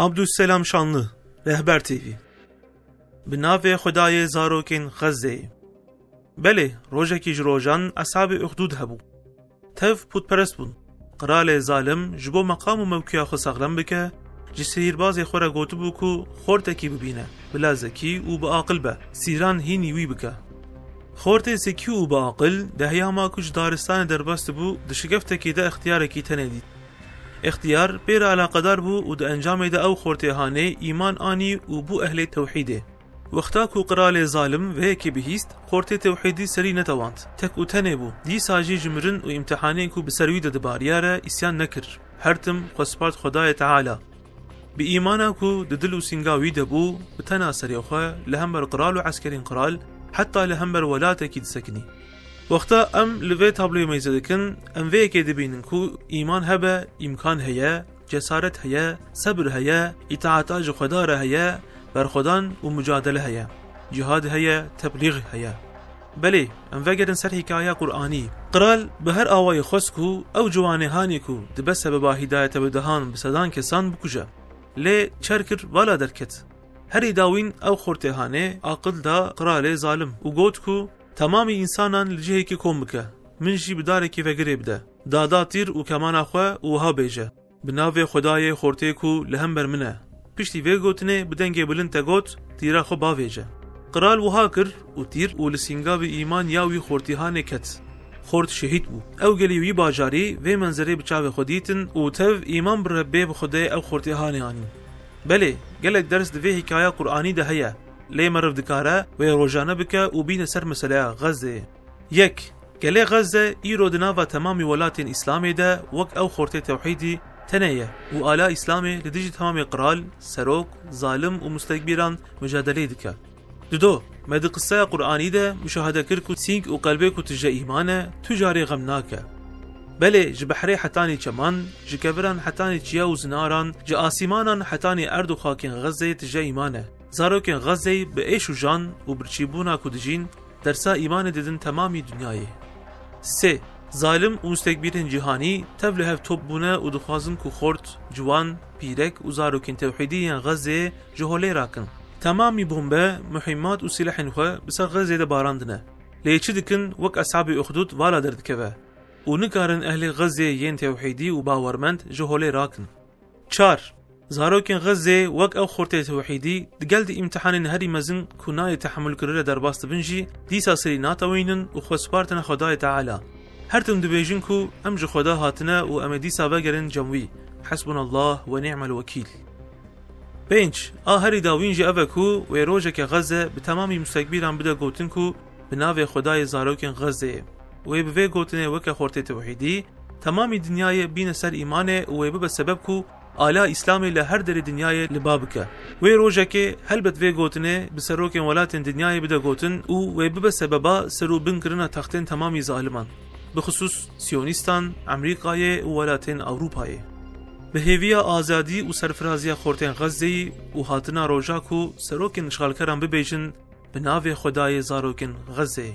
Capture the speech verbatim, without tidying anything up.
Abdüsselam Şanlı, Rehber T V. Bi navê Xwedayê zarokên Xezzeyê. Belê, rojekî ji rojan Eshabê Uxdûd hebû. Tev pûtperest bûn. Qralê zalim ji bo meqam û mewkiya xwe saxlem bike, ji sihîrbazê xwe re gotibû ku xortekî bibîne, bila zekî û bi aqil be, sîran hînî wî bike. Xortê zekî û bi aqil, di heyama ku ji daristanê derbas dibû, di şigeftekê de extiyarekî tenê dît. Extiyar pê re eleqedar bû û di encamê de ew xortê hanê îman anî û bû ehlê tewhîdê. Wexta ku qiralê zalim vê yekê bihîst, xortê tewhîdî serî netewand. Tek û tenê bû. Dîsa jî ji mirin û îmtihanên ku bi ser wî de dibariya re îsyan nekir. Her tim xwe spart Xwedayê Teala. Bi îmana ku di dil û sînga wî de bû, bi tena serê xwe, li hember qral û eskerên qral, heta li hember welatekî disekinî. Wexta em li vê tabloyê meyze dikin, em vê yekê dibînin ku îman hebe, îmkan heye, cesaret heye, sebir heye, îtaeta ji Xweda re heye, berxwedan û mucadele heye, cihad heye, teblîx heye. Belê, em vegerin ser hîkayeya Qur'anî. Qral bi her awayî xwest ku ew ciwanê hanê ku dibe sebeba hîdayeta bi dehan bi sedan kesan bikuje. Lê çer kir vala derket. Herî dawîn ew xortê hanê aqil da qralê zalim û got ku, "Temamî însanan li cihekî kom bike, min jî bi darekî vegirê bide. Dada tîr û kemana xwe û wiha bêje, 'Bi navê Xwedayê xortê ku li hember min e.'" Piştî vê gotinê bi dengê bilind te got, "Tîra xwe bavêje." Qral wiha kir û tîr û li sînga bi îman ya wî xortî hanê ket. Xort şehîd bû. Ew gelî wî bajarî vê menzerê bi çavê xwe dîtin û tev îman bi Rebbê bi Xwedê ew xortê hanê anîn. Belê, gelek ders di vê hîkayeya Qur'anî de heye, lê meriv dikare wê rojane bike û bîne ser meseleya Xezzeyê. Yek, gelê Xezze îro di nava temamî welatên Îslamê de wek ew xortê tewhîdî tenê ye û ala Îslamê li dijî temamê qral, serok, zalim û mustekbîran mucadeleyê dike. Dido, me di qiseya Qur'anî de muşahede kir ku sîng û qelbê ku tije îman e, tu carê xem nake. Belê, ji behrê hetanî çeman, ji keviran hetanî çiya û zinaran, ji asîmanan hetanî erd û xakên Xezzeyê tije îman e. Zarokên Xezzeyê bi êş û jan û birçîbûna ku dijîn, dersa îmanê didin temamî dinyayê. Sê, zalim û mustekbîrên cîhanî tev li hev top bûne û dixwazin ku xort, ciwan, pîrek û zarokên tewhîdî yên Xezzeyê ji holê rakin. Temamî bombe, muhîmat û sîlehên xwe bi ser Xezzeyê de barandine. Lê çi dikin, wek Eshabê Uxdûd vala derdikeve û nikarin ehlê Xezzeyê yên tewhîdî û bawermend ji holê rakin. Çar, zarokên Xezzê wek ew xortê tewhîdî, digel di îmtihanên herî mezin ku nayê tehemûlkirin re derbas dibin jî, dîsa serî natewînin û xwe spartine Xwedayê Teala. Her tim dibêjin ku em ji Xweda hatine û em ê dîsa vegerin cem wî. Hasbunallah ve ni'mel wekîl. Pênc, a herî dawîn jî ev e ku wê rojeke Xezze bi temamî mustekbîran bide gotin ku bi navê Xwedayê zarokên Xezzeyê. Wê bi vê gotinê weke xortê tewhîdî, temamî dinyayê bîne ser îmanê û wê bibe sebeb ku ala Îslamê li her derê dinyayê li ba bike. Wê rojekê helbet vê gotinê bi serokên welatên dinyayê bide gotin û wê bibe sebeba serûbin kirina textên temamî zaliman, bixisûs Siyonîstan, Amerîkayê û welatên Ewropayê. Bi hêviya azadî û serfiraziya xortên Xezzeyî û hatina roja ku serokên işxalkeran bibêjin, "Bi navê Xwedayê zarokên Xezzeyê."